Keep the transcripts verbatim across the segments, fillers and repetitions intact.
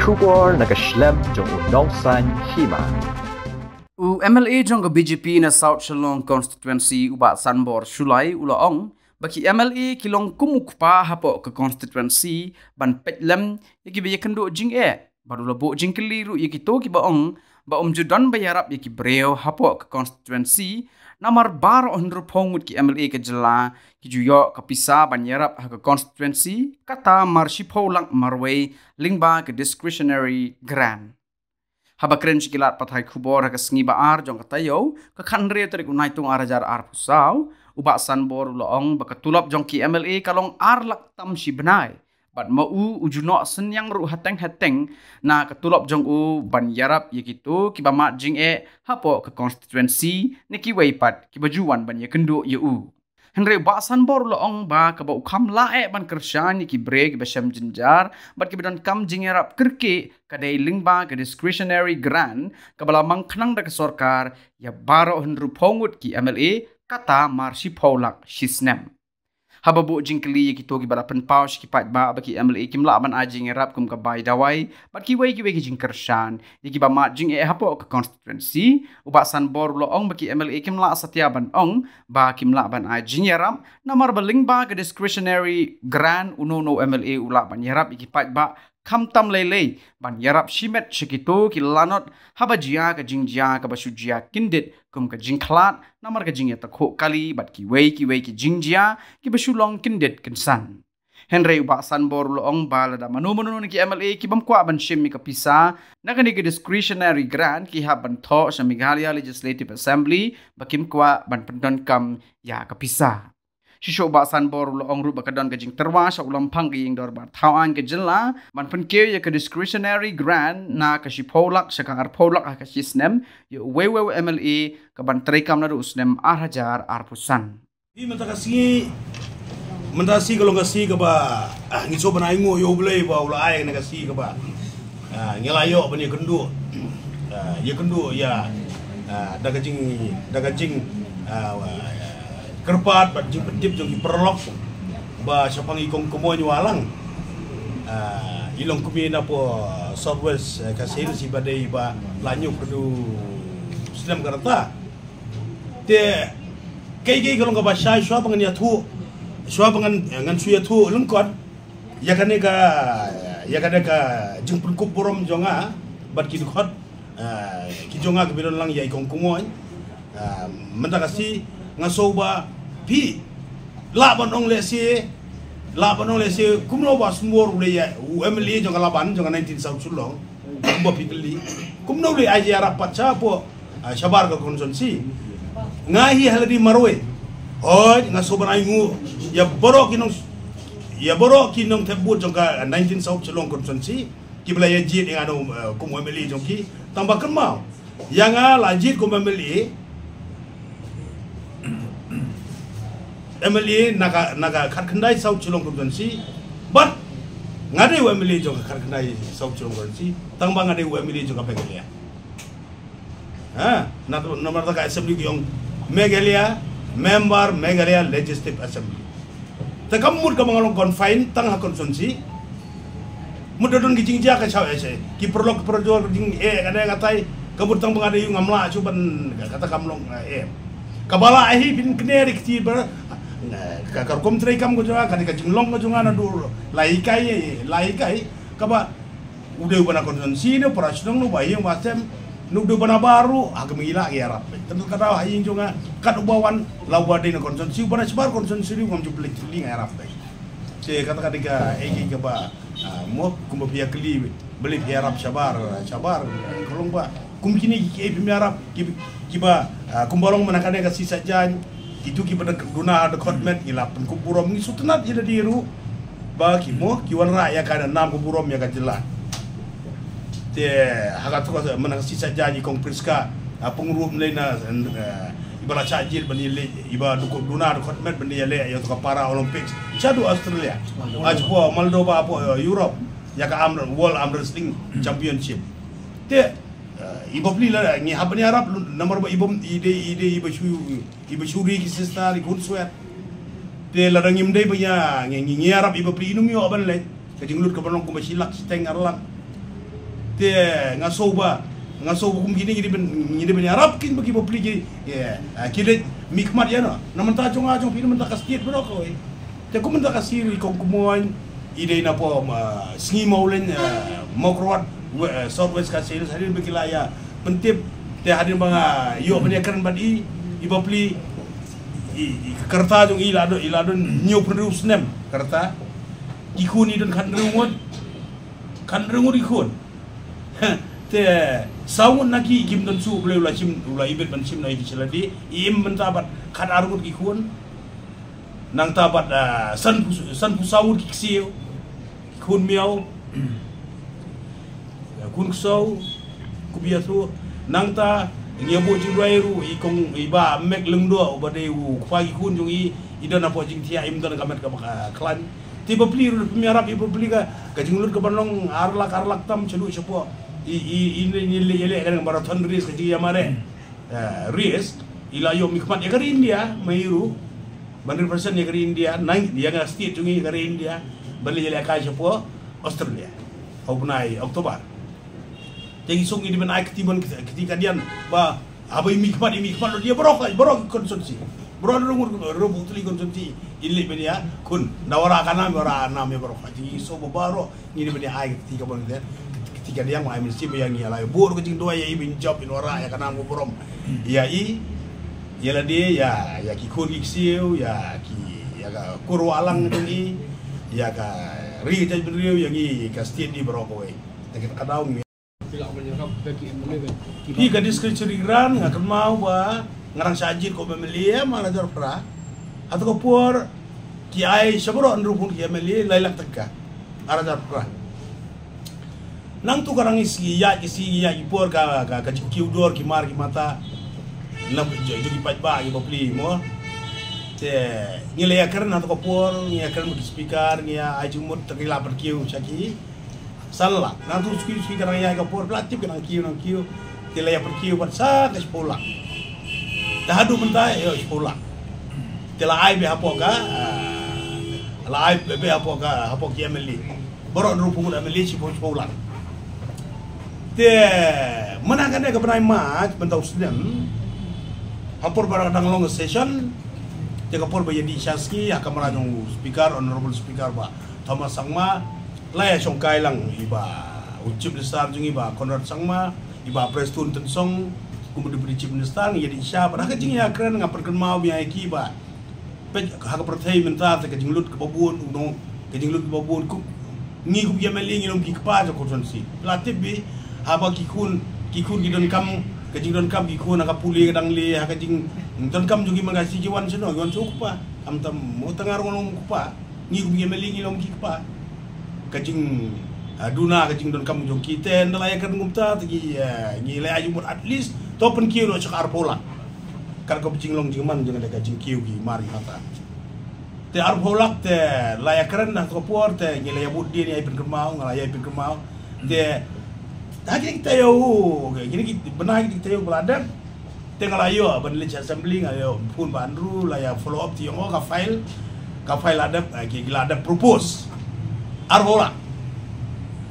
Khubor na ka shlem jong u nongsan hima. U M L A jong ka B J P na South Shillong Constituency, u Bah Sanbor Shullai, u la ong ba ki M L A ki long kum u kpa hapoh ka constituency ban peit lem ïa kiba ïakynduh jingeh. Bad u la buh jingkylli ruh ïa kito kiba ong ba um ju don ba ïarap ïa ki briew hapoh ka constituency, namar baroh hynriewphew ngut ki M L A ka jylla ki ju ïoh ka pisa ban ïarap ha ka constituency, kata mar shiphew lak marwei lyngba ka discretionary grant. Haba kren sha ki lad pathai khubor ha ka sngi ba ar jong ka taïew, ka khathynriew tarik u Naitung ar hajar arphew saw, u Bah Sanbor u la ong ba ka tulop jong ki M L A ka long ar lak tam shi bnai. Bad ma u u ju noh synñiang ruh hateng hateng na ka tulop jong u ban ïarap ïa kito kiba mad jingeh hapoh ka constituency ne kiwei pat kiba ju wan ban ïakynduh ïa u. Hynrei u Bah Sanbor u la ong ba kaba u kham lah eh ban kyrshan ïa ki briew kiba shem jynjar bad kiba donkam jingïarap kyrkieh ka dei lyngba ka discretionary grant kaba la mang khnang da ka sorkar ïa baroh hynriewphew ngut ki M L A, kata mar shiphew lak shi snem. Haba buh jingkylli ïa kito kiba la pynpaw sha ki paidbah ba ki M L A kim lah ban ai jingïarap kum ka bai dawai bad kiwei kiwei ki jingkyrshan ïa kiba mad jingeh hapoh ka constituency, u Bah Sanbor u la ong ba ki M L A kim lah satia ban ong ba kim lah ban ai jingïarap, namar ba lyngba ka discretionary grant uno uno M L A u lah ban ïarap ïa ki paidbah khamtam lei lei ban ïarap shimet sha kito ki lanot haba jia ka jingjia kaba shu jia kyndit kum ka jingkhlad namar ka jingïatakhuh kali bad kiwei kiwei ki jingjia kiba shu long kyndit kynsan. Hynrei u Bah Sanbor u la ong ba lada mano mano na ki M L A ki bym kwah ban shim ïa ka pisa na kane ka discretionary grant, ki hap ban thoh sha Meghalaya Legislative Assembly ba kim kwah ban pyndonkam ïa ka pisa. Shisha u Bah Sanbor u la ong ruh ba ka don ka jingtyrwa sha u Lamphang ka Ïing Dorbar Thaw Aiñ ka jylla ban pynkiew ïa ka discretionary grant na ka shiphew lak sha ka arphew lak ha ka shi snem ïa uwei uwei u M L A, ka ban treikam naduh u snem ar hajar arphew san. Hi mynta ka sngi, mynta ka sngi ka long ka sngi kaba, ah, ngi sngewbha ban ai nguh ïa U Blei ba u la ai kane ka sngi kaba, ah, ngi la ïoh ban ïakynduh, ah, ïakynduh ïa, ah, da ka jing, da ka jing, ah, kyrpad bad jingpyntip jong ki paralok ba shaphang i Kong Kmoin Wahlang, ah, i long kmie napoh South West, eh, Khasi Hills, iba dei ba la ñiuh kynduh snem ka rta. Te kaei kaei ka long kaba shai shuwa ba ngan ïathuh, shuwa ba ngan, ngan shu ïathuh lyngkot ïa kane ka, ïa kane ka jingpynkup burom jong nga bad ki dkhot, eh, ki jong nga kiba don lang ïa i Kong Kmoin. Eh, mynta ka sngi nga sngew ba phi lah ban ong lehse, lah ban ong lehse kumno ba Bah Sanbor u dei ïa u M L A jong ka Laban jong ka nineteen South Shillong. Kumba phi kylli, kumno u leh ai ïarap pat shapoh, ah, shabar ka constituency. Nga hi ha lade marwei. Hooid, nga sngew ban ai nguh ïa baroh ki nong, ïa baroh ki nongthep vote jong ka, ah, nineteen South Shillong constituency kiba la ïa jied ïa nga, ah, kum M L A jong ki. Tang ba kynmaw, ïa nga la jied kum M L A, M L A na ka, na ka khatkhyndai South Shillong constituency. Bad nga dei u M L A jong ka khatkhyndai South Shillong constituency, tang ba nga dei u M L A jong ka Meghalaya. Ha, na tu, namar ta ka assembly ki ong Meghalaya, member Meghalaya Legislative Assembly. Te kam mut kaba nga long confine tang ha constituency. Mut da don ki jingjia ka shaw eh, ki paralok ki parajor, ki jingeh kane katai, ka mut tang ba nga dei u ngam lah shuh ban kata kam long, eh. Kaba lah hi phin kner ïa kti ba, eh, ka, ka rukom treikam ka jong nga, ka dei ka jinglong ka jong nga naduh lai kai, lai kai, kaba u dei uba na constituency ne para shnong ne uba ïing uba sem, ne u dei uba na bar ruh, ha ka mynta la ïarap. Tang kata ha ïing jong nga, kat uba wan, la uba dei na constituency, uba na shabar constituency ruh ngam ju pynleit pynleit nga ïarap. Te kata ka dei kaei kaei kaba, ah, mo kumba phi ïa kylli, balei phi ïarap shabar, shabar, ka long ba kum kine kiei phim ïarap, ki, kiba, ah, kumba long mynta kane ka Sisat Jaiñ, kitu kiba duna ha dkhot met, ngi la pynkup burom, ngi sngewtynnat ïa lade ruh ba ki mo, ki wanrah ïa ka nam ka burom ïa ka jylla. Te ha katu ka mynta ka Sisat Jaiñ i Kong Prisca, ah, pynrup lei na, eh, iba la shah jied ban ïaleh, iba duna ha dkhot met ban ïaleh ïa ka Para Olympics shaduh Australia, ah, shapoh Moldova, hapoh, eh, Europe, ïa ka arm, World Arm Wrestling Championship. Te, eh, i bapli la ngi hap ban ïarap, namar ba i bym, i dei, i dei iba shu, iba shu ri ki sister, i khun swet. Te lada ngim dei ba ngi, ngi, ngi ïarap i bapli, i nym ïoh ban leit. Ka jinglut kaba long kumba shi lak shiteng ar lak. Te nga sngew ba, nga sngew ba kum kine ngi dei ban, ngi dei ban ïarap kin ba ki bapli ki, ïa, ah, ki leit mihkhmat ïa no. Na mynta jong nga jong phi na mynta ka state baroh kawei. Te kum mynta ka sngi i Kong Kmoin i dei na pdeng, ah, sngi Mawleng, ah, Mawkyrwat, we-, ah, South West Khasi Hills, hadien ba ki la ïa pyntip, te hadien ba nga ïoh ban ïa kren bad i, i bapli, i, i ka rta jong i la don, i la don hynñiewphew hynriew snem ka rta. Ki khun i don khathynriew ngut, khathynriew ngut ki khun. Te saw ngut na ki kim don shuh, u Blei u la shim, u la ibit ban shim na ki sha lade, i im mynta bad khatar ngut ki khun. Nangta bad, ah, sanphew, sanphew saw ngut ki ksiew, ki khun miaw, khun ksew, khublei shibun. Nangta ngi ïa buh jingduwai ruh i Kong, i Bah Mek Lyngdoh uba dei u kpa ki khun jong i, i don hapoh jingthiah, im don ka met kaba khlaiñ. Te i bapli ruh pynïarap i bapli ka, ka jinglut ka ban long ar lak, ar lak tam shaduh shapoh. I, i, i, i, i leh, i leh ka marathon race, ka jingïamareh, eh, race. I la ïoh mihkhmat ïa ka ri India, ma i ruh ban represent ïa ka ri India, nang ïa ka state jong i ïa ka ri India, ban leit ïalehkai shapoh Australia ha u bnai October. Te ngi sngew ngi dei ban ai kti ban kti, kti kadiang ba haba i mihkhmat, i mihkhmat lut ïa baroh, baroh ki constituency, baroh hynriew ngut, hynriewphew tylli constituency, i leit ban ïakhun. Da wara ka nam, wara nam ïa baroh. Te ngi sngew ba baroh ngi dei ban ïa ai kti kaba, kti, kti kadiang, ma ai mynsiem ïa ngi, ïa la ïa buh ka jingduwai ïa i ban jop, in wara ïa ka nam ka burom ïa i, ïa lade, ïa, ïa ki khun ki ksiew, ïa ki, ïa ka kur Wahlang jong i, ïa ka ri ka jaitbynriew, ïa ngi ka state ni baroh kawei. Te kata ka daw ngi Phi ka discretionary grant, nga kynmaw ba nga dang shah jied kum M L A, ma, ar hajar phra. Hato ka por ki ai sha baroh hynriewphew ngut ki M L A lai lak tyngka, ar hajar phra. Nangtu ka dang ïa ki sngi, ïa ki sngi, ïa ki por ka, ka, ka jingkiew dor ki mar ki mata na jong, jong ki paidbah, ki bapli mo. Te ngi la ïakren hato ka por, ngi ïakren bad ki speaker, ngi ïa ai jingmut, te ki la pynkiew sha ki san lak. Nangtu suki suki ka dang ïaid ka por, phi la tip ka dang kiew, dang kiew. Te la ïa pynkiew pat sa ka shiphew lak. Te haduh mynta ïa shiphew lak. Te la ai beit hapoh ka, ah, la ai beit hapoh ka, hapoh ki M L A. Baroh hynriewphew ngut M L A shiphew, shiphew lak. Te mynta kane ka bnai March mynta u snem, ha por ba dang long session, te ka por ba ïa dih sha sngi ha kamra jong u speaker, honorable speaker Bah Thomas Sangma, la ïa shongkai lang i Bah u Chief Minister jong ngi Bah Conrad Sangma, i Bah Prestone Tynsong kum u Deputy Chief Minister, ngi ïa dih sha, bad ha ka jingïakren nga pynkynmaw biang ïa ki ba peit ha ka pyrthei mynta te ka jinglut kaba bun u nong, ka jinglut kaba bun, kum ngi kum ki M L A ngi long ki kpa jong ka constituency. Phi la tip beit haba ki khun, ki khun ki donkam, ka jingdonkam ki khun ha ka pule ka dang leh, ha ka jingdonkam jong ki man ka shi ki wan shano, ki wan sha u kpa. Khamtam mo tang nga ruh nga long u kpa. Ngi kum ki M L A ngi long ki kpa. Ka jing, ah, duna ka jingdonkam jong ki, te ynda la ïakren kumta te ki, ah, ngi la ïa jingmut at least to pynkiew noh sha ka arphew lak. Kat ka jinglong jingman jong ka jingkiew ki mar ki mata. Te arphew lak te la ïakren ha kato ka por, te ngi la ïa bud dien ïa pynkynmaw, nga la ïa pynkynmaw. Te ha kine ki taïew, kine ki bnai, kine ki taïew ba la dep, te nga la ïoh ban leit sha assembly, nga la ïoh phone Bah Andrew, la ïa follow up, te ong, oh, ka file, ka file la dep, eh, ki, ki la dep propose arphew lak.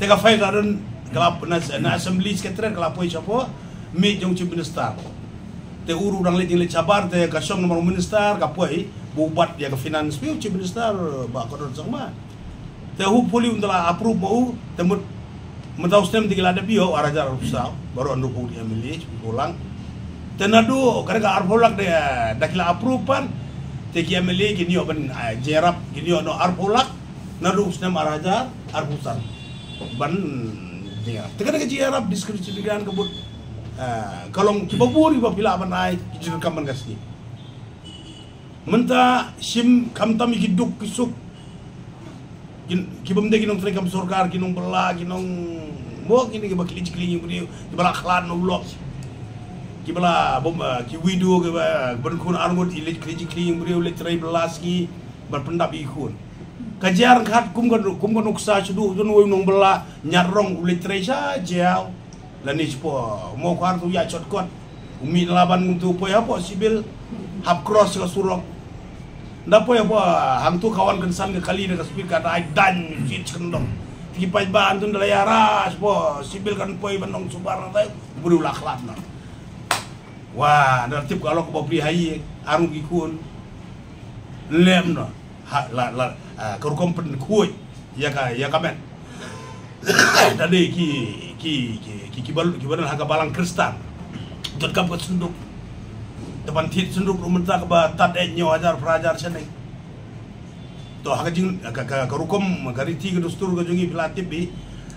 Te ka file ka don, ka la na, na assembly secretariat, ka la poi shapoh miej jong chief minister. Te u ruh u dang leit jingleit shabar, te ka shong namar u minister ka poi ba u bat ïa ka finance, phi u chief minister Bah Conrad Sangma. Te hopefully un da la approve ma u, te mut mynta u snem te ki la dep ïoh ar hajar arphew saw, baroh hynriewphew ngut ki M L A, shiphew lang. Te naduh ka, ka arphew lak da, da ki la approve pat, te ki M L A kin ïoh ban, ah, jingïarap, kin ïoh noh arphew lak naduh u snem ar hajar arphew san ban jingïarap. Te ka da ka jingïarap discretionary grant ka bud, ah, ka long kiba bun kiba phi lah ban ai ki jingdonkam man ka sngi. Mynta shim khamtam ïa ki duk ki suk. Kin, ki bym dei ki nongtrei kam sorkar, ki nongbylla, ki nong, mo, kine kiba khlieh jingkhlieh ïing briew, kiba la khlad na u lok. Kiba la bym, ah, ki widow kiba, kiba don khun arngut, i leit khlieh jingkhlieh ïing briew, leit trei bylla sngi ban pyndap ïa ki khun. Ka jia ryngkat kum ka, kum ka nuksa shaduh, don uwei u nongbylla Ñiat Rong u leit trei sha Jaïaw. Lane shapoh Mawkhar, tu ïa shortcut. U mih na Laban, kumtu poi hapoh Civil, hap cross ka surok. Nda poi hapoh hangtu ka wan kynsan ka kali da ka speed ka dai dang, shit, kyndong. Te Ki paidbah, ynda la ïa rush, bo civil convoy ban long subar na tai, u briew la khlad noh. Wa, da tip ka lok ba pli hai, arngut ki khun. Lem noh. Ha, la, la, ah, ka rukom pynkhuid ïa ka, ïa ka met. Da dei ki, ki, ki, ki, ki bal, ki ba don ha ka balang Khristan. Donkam ka synduk. Te ban thied synduk ruh mynta kaba tad eh hynñiew hajar, phra hajar shane. To ha ka jing, ka, ka, ka rukom, ka riti, ka dustur ka jong ngi phi la tip hi.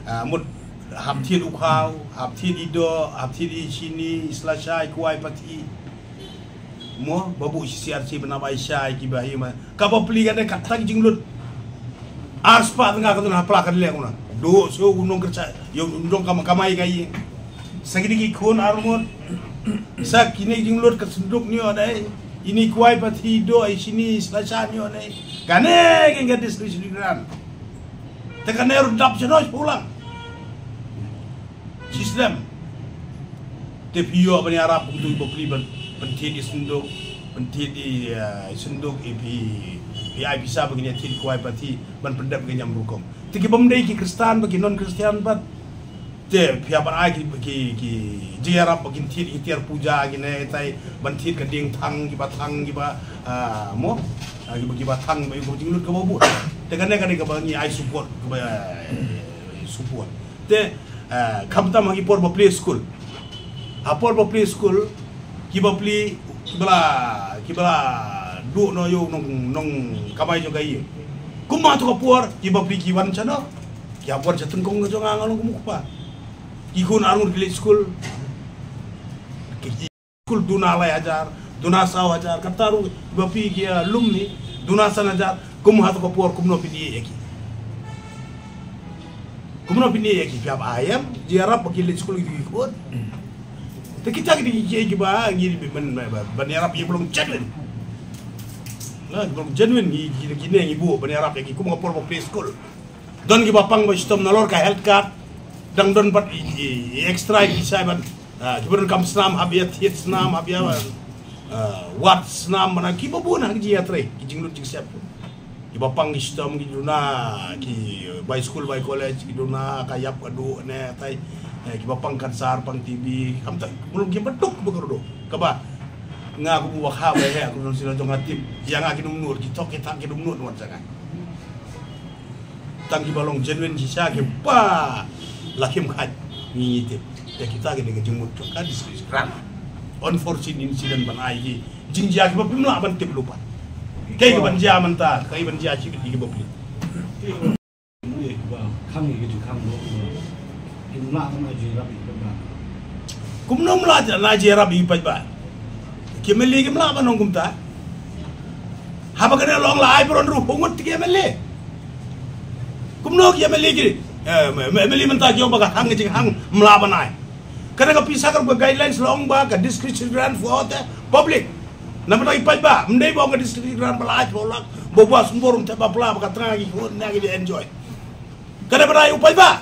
Ah, mut hap thied u khaw, hap thied i doh, hap thied i shini, i slasha, i kwai pathi. Mo, ba buh shi C R C ban ap ai sha ki ba hi ma. Kaba pli kane ka tang jinglut. Ar spah tyngka ka don ha pla ka leng una. Doh shuh u nongkyrshah, ïa u nongkam, kamai ka ïing. Sa kine ki khun arngut. Sa kine jinglut ka synduk ne ïoh dei. Ine i kwai pathi, doh, i shini, i slasha ne ïoh dei. Kane ka discretionary grant. Te kane ruh dap shano shiphew lak. Shi snem. Te phi ïoh ban ïarap kumtu i bapli ban, ban thied i synduk, ban thied i, eh, i synduk, i phi, phi ai pisa ba kin ïa thied i kwai pathi, ban pyndep ka niam rukom. Te ki bym dei ki Khristan bad ki non Khristan bad. Te phi hap ban ai ki, ki, ki jingïarap ba kin thied ki tiar puja kine tai, ban thied ka dieng thang, kiba thang, kiba, ah, mo, ah, kiba, kiba thang, ba ïoh ka jinglut kaba bun. Te kane, kane kaba ngi ai support, kaba, eh, support. Te, eh, khamtam ha ki por ba plie skul. Ha por ba plie skul, ki bapli, kiba la, kiba la duh noh ïa u nong, nongkamai jong ka ïing. Kumba to ka por, ki bapli ki wan shano. Ki ap wan sha tyngkong ka jong nga, nga long kum u kpa. Ki khun arngut ki leit skul. Ki skul duna lai hajar, duna saw hajar, kata ruh ba phi ki, ah, lum ni, duna san hajar, kum ha to ka por kumno phin ïeh ïa ki. Kumno phin ïeh ïa ki, phi hap ai em, jingïarap ba ki leit skul ki khun. Te kita ki dei ki, ki, kiba ngi ban, ban, ban ïarap ïa ki ba long genuine. Na, ki ba long genuine ngi, ki, kine ngi buh ban ïarap ïa ki kum ha ka por ba plie skul. Don kiba pang ba shitom nalor ka health card. Dang don pat i, i, i extra i shai ban. Ah, kiba donkam snam hap ïa thied snam hap ïa, ah, wad snam bad kiba bun ha ki jingïatrei, ki jinglut jingsep. Kiba pang ki shitom ki duna, ki bai skul bai college, ki duna ka ïap ka duh ne tai. Eh, kiba pang cancer, pang T B, khamtam, mlong kiba duk ba ka ruh. Kaba nga kum u wakha ba heh, kum u nongsiewhynrei jong nga tip. Ïa nga kin ym nud, ki thok ki thak kin ym nud wan sha nga. Tang kiba long genuine shisha kiba la khim khait ngi ngi tip. Te kita ki dei ka jingmut jong ka discretionary grant. Unforeseen incident ban ai ki jingjia kiba phim lah ban tip lypa. Kaei kaban jia mynta, kaei ban jia shibit ki bapli. Kiba khang ïa ki jingkhang mo, kim lah ban ai jingïarap ïa ki paidbah. Kumno ym lah ban ai jingïarap ïa ki paidbah? Ki M L A kim lah ban ong kumta. Haba kane la ong la ai baroh hynriewphew ngut ki M L A. Kumno ki M L A ki, eh, M-, M-, M L A mynta ki ong ba ka khang ka jinghang ym lah ban ai. Kane ka pisa ka ruh ka guidelines la ong ba ka discretionary grant for the public. Namar ki paidbah, ym dei ba ong ka discretionary grant ba la ai hynriewphew lak, ba u Bah Sembur um thep ba pla ba ka tnga ki khun ne ki dei enjoy. Kane ba dei u paidbah.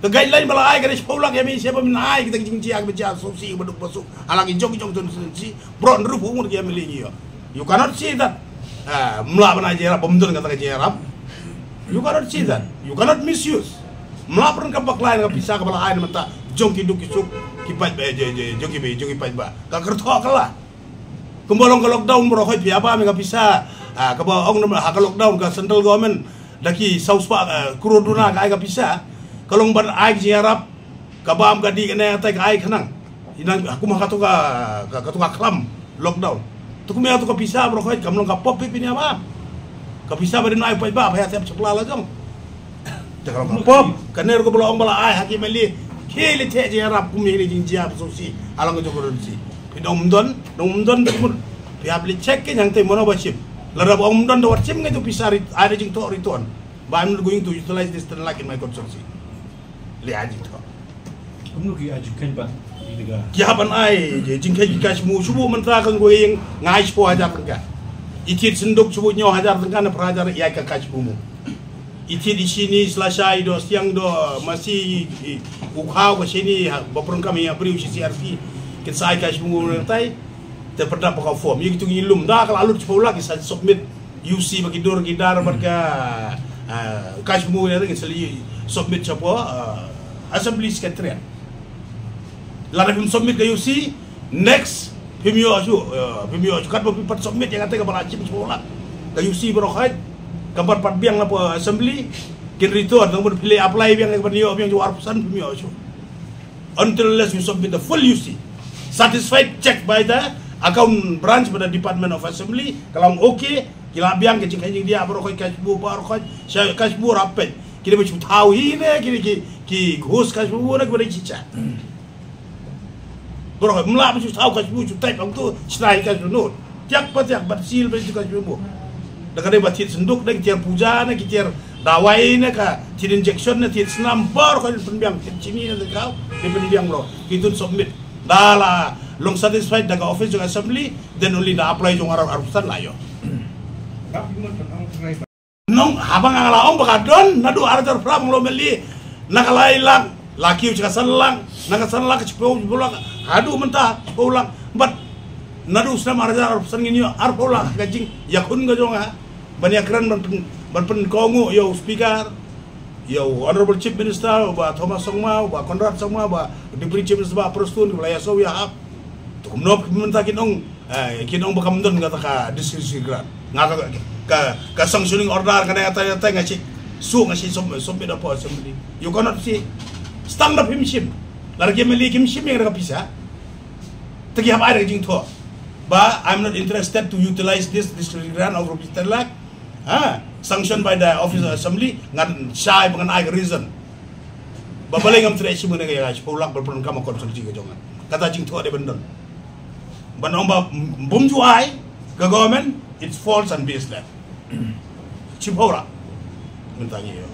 Ka guideline ba la ai ka dei hynriewphew lak, ïa me sha ba men ai kita ki jingjia kiba jia sngewsih kiba duk ba suk. Hala ki jong ki jong constituency, baroh hynriewphew ngut ki M L A ngi ïoh. You cannot say that. Ah, ym lah ban ai jingïarap, bym don kata ka jingïarap. You cannot say that. You cannot misuse. Ym lah ban kaba khlaiñ ka pisa kaba la ai na mynta jong ki duk ki suk ki paid, eh, je, je, jong ki, jong ki paidbah. Ka kyrthoh ka la. Kumba long ka lockdown baroh khoit phi ïa bam ïa ka pisa. Ah, kaba ong na ha ka lockdown ka central government da ki saw spah, eh, klur duna ka ai ka pisa. Ka long ban ai ka jingïarap, ka bam ka dih kane tai ka ai khnang. Ïa nang, ah, kumba kato ka, ka, kato ka khlam lockdown. Te kumba ïa kato ka pisa baroh khoit kam long ka pop phi phin ïa bam. Ka pisa ba dei na ai paidbah phi ïa thep shapla la jong. Te ka long ka pop, kane ruh kaba la ong ba la ai ha ki M L A. Khie leit theh jingïarap kum ïa kine ki jingjia ba sngewsih ha long ka jong ka constituency. Phi dang ym don, dang ym don, phi hap leit check kein hangtei mano ba shim. Lada ba ong ym don da wat shim ngi tu pisa rit, ai da jingthoh return. Ba I'm not going to utilize this ten lakh in my constituency. Leit ai jingthoh. Kumno ki ai jingkheiñ pat ïa ka? Ki hap ban ai jingkheiñ ki cash memo, shu buh mynta ka jong ka ïing nga ai shiphew hajar tyngka. I thied synduk shu buh hynñiew hajar tyngka ne phra hajar, i ai ka cash memo. I thied i shini, i slasha, i doh stiang, doh masi, i, i, u khaw ka shini, ha, ba pyndonkam ïa briew shi C R C. Kin sa ai cash memo na tai. Te pynda pa ka form. Ïa kitu ngi lum. Da ka la lut shiphew lak ki sa submit. U C ba ki dur ki dar bad ka, ah, cash memo ne kin sa leit. Submit shapoh, uh, Assembly Secretariat. Lada phim submit ka U C, next phim ïoh shuh, uh, phim ïoh shuh. Katba phi pat submit ïa kata kaba la shim shiphew lak ka U C baroh khoit, ka pat pat biang napoh Assembly, kin return, tang ban phi leit apply biang, ka ban ïoh biang jong arphew san, phim ïoh shuh. Until unless you submit the full U C, satisfied, checked by the account branch, by the Department of Assembly, ka long okay, ki la biang ka jingkheiñ jingdiah baroh khoit, ka shiphew baroh khoit, sha ka shiphew rapet. Ki dei ba shu thaw hi ne, ki dei ki, ki ghus ka shiphew ne, ki ba dei chicha. Baroh khoit, mla ba shu thaw ka shiphew, shu type hangto, shu type ka shiphew. Tiak pa tiak, bad seal ba shu ka shiphew. Da ka dei ba thied synduk, da ki tiar puja ne, ki tiar dawai ne, ka thied injection ne, thied snam, baroh khoit pynbiang, thied chini ne, thied kaw, ki pynbiang baroh. Ki tun submit. Da la long satisfied da ka office jong Assembly, then only da apply jong arphew, arphew san la ïoh. Nong, haba nga la ong ba ka don, naduh arhajar phra ngi la ong mynta, na ka lai lak, la kiew sha ka san lak, na ka san lak, shiphew, shiphew lak, haduh mynta, shiphew lak, bad naduh u snem arhajar arphew san ngin ïoh arphew lak ka jingïakhun ka jong nga, ban ïakren, ban pyn, ban pynkohnguh ïa u Speaker, ïa u Honorable Chief Minister, u Bah Thomas Sangma, u Bah Conrad Sangma, u Bah Deputy Chief Minister, Bah Prestone, kiba la ïasoh ïahap. To kumno mynta kin ong, eh, kin ong ba kam don kata ka discretionary grant. Nga ka, ka, ka sanctioning order kane kata, kata nga shu, shu nga shu sub-, submit hapoh Assembly. You cannot say, tang da phim shim. Lada ki M L A kim shim ïa kata ka pisa, te ki hap ai da ka jingthoh ba, "I'm not interested to utilize this discretionary grant of rupees ten lakh, ah, sanctioned by the office of Assembly." Ngan shai ba ngan ai ka reason. Ba balei ngam treh shim ïa ka shiphew lak ba pyndonkam ha constituency ka jong nga. Kata jingthoh dei ban don. Ban ong ba, mm, bym ju ai ka government, it's false and baseless. Shiphew lak. Mynta ngi ïoh.